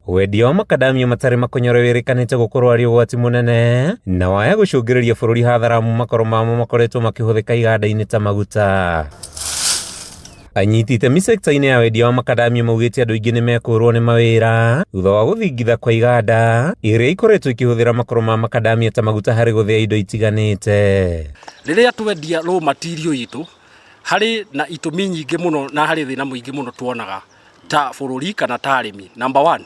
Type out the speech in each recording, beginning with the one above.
Wendia wa makadamia matarĩ makonyore wĩrĩkanĩte gũkorwo arĩ ũgwati mũnene na waya gũcũngĩrĩria bũrũri hathara amu makoro mamo makoretwo makĩhũthĩka iganda-inĩ ta maguta. Anyiti itemi sekta-inĩ ya wendia wa makadamia maugĩte andũ aingĩ nĩmekũrwo nĩ mawĩra thutha wa gũthingitha kwa iganda iria ikoretwo ikĩhũthĩra makoro ma makadamia ta maguta harĩ gũthĩa indo itiganĩte. Rĩrĩa twendia raw material itũ, harĩ na itũmi nyingĩ mũno na harĩ thĩna mũingĩ mũno tuonaga ta bũrũri kana ta arĩmi. Number one,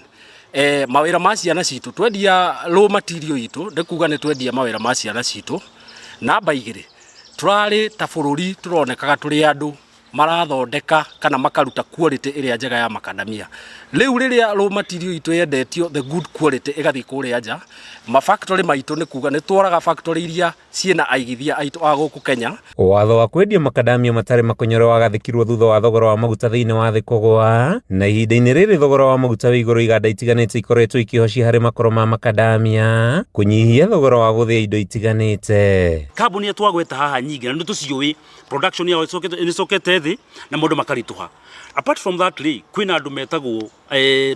mawĩra ma ciana citũ, twendia raw material itũ nĩ kuga nĩ twendia mawĩra ma ciana citũ. Namba igĩrĩ, tũrarĩ ta bũrũri tũronekaga tũrĩ andũ marathondeka kana makaruta quality ĩrĩa njega ya makadamia. Rĩu rĩrĩa raw material itũ yendetio the good quality ĩgathiĩ kũrĩa nja, ma factory maitũ nĩ kuga nĩ tworaga factory iria ciĩna aigithia aitũ a gũkũ Kenya. Watho wa kwendia makadamia matarĩ makonyore wagathĩkirwo thutha wa thogora wa maguta thĩinĩ wa thĩ kũgũa, na ihinda-inĩ rĩrĩ thogora wa maguta wĩ igũrũ iganda itiganĩte ikoretwo ikĩhocia harĩ makoro ma makadamia kũnyihia thogora wa gũthĩa indo itiganĩte. Kambuni iria twagweta haha nyingĩ na nĩ tũciũĩ production yao ĩcokete thĩ na maũndũ makaritũha. Apart from that rĩ, kwĩna andũ metagwo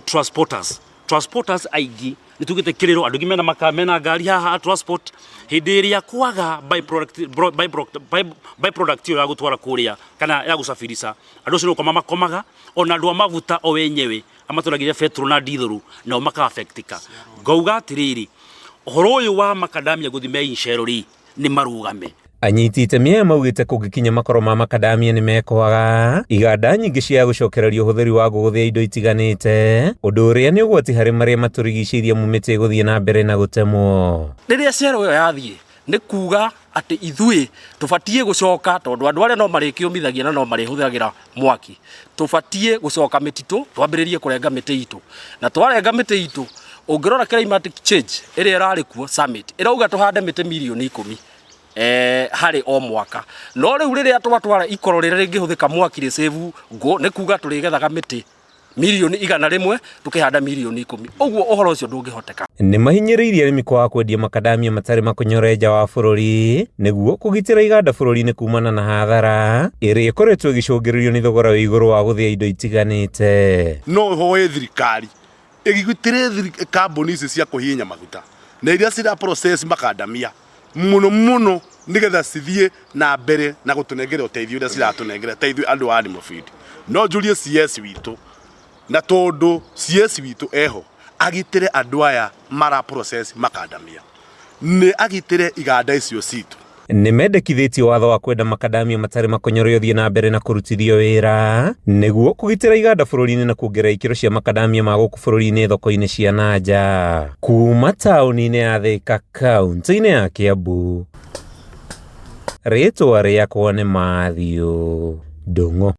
transporters. Transporters aingĩ nĩ tugĩte kĩrĩro andũ aingĩ mena maka mena ngari haha transport hĩndĩ ĩrĩa kwaga by product by product by product ĩyo ya gũtwara kũrĩa kana ya gũcabirica andũ acio nĩ gũkoma makomaga ona andũ a maguta o wenyewe amatwaragĩria betũrũ na ndithũrũ nao maka affectika. Ngauga atĩrĩrĩ, ũhoro ũyũ wa makadamia gũthiĩ me inshero rĩ, nĩ marũgame. Anyiti itemi aya maugĩte kũngĩkinya makoro ma makadamia nĩ mekwaga iganda nyingĩ cia gũcokereria ũhũthĩri wa ngũ gũthĩa indo itiganĩte, ũndũ ũrĩa nĩ ũgwati harĩ marĩa matũrigicĩirie amu mĩtĩ ĩgũthiĩ na mbere na gũtemwo. Rĩrĩa cero ĩyo yathiĩ nĩ kuga atĩ ithuĩ tũbatiĩ gũcoka, tondũ andũ arĩa no marĩkĩũmithagia na no marĩhũthagĩra mwaki, tũbatiĩ gũcoka mĩtitũ twambĩrĩrie kũrenga mĩtĩ itũ, na twarenga mĩtĩ itũ, ũngĩrora climate change ĩrĩa ĩrarĩ kuo summit ĩrauga tũhande mĩtĩ mirioni ikũmi harĩ o mwaka, no rĩu rĩrĩa twatwara ikoro rĩrĩa rĩngĩhũthĩka mwaki rĩ save ngũ, nĩ kuga tũrĩgethaga mĩtĩ mirioni 100 tukihanda mirioni 10, ũguo ũhoro ũcio ndũngĩhoteka. Nĩ mahinyĩrĩirie arĩmi kwaga kwendia makadamia matarĩ makonyore nja wa bũrũri nĩguo kũgitĩra iganda bũrũri-inĩ kumana na hathara ĩrĩa ĩkoretwo ĩgĩcũngĩrĩrio nĩ thogora wĩ igũrũ wa gũthĩa indo itiganĩte. No hoe thirikari ĩgitĩre kambuni ici cia kũhihinya maguta na iria cira process makadamia mũno mũno nĩgetha cithiĩ na mbere na gũtũnengera ũteithio ũrĩa ciratũnengera ta ithuĩ andũ a Animal Feed. No njũrie CS witũ na tondũ CS witũ eho agitĩre andũ aya mara process makadamia, nĩ agitĩre iganda icio citũ. Nĩ mendekithĩtie watho wa kwenda makadamia matarĩ makonyore ũthiĩ na mbere na kũrutithio wĩra nĩguo kũgitĩra iganda bũrũri-inĩ na kuongerera ikĩro cia makadamia ma gũkũ bũrũri-inĩ thoko-inĩ cia na nja. Kuma taũni-inĩ ya Thika, kaunti-inĩ ya Kiambu, rĩtwa rĩakwa nĩ Matthew Ndung'u.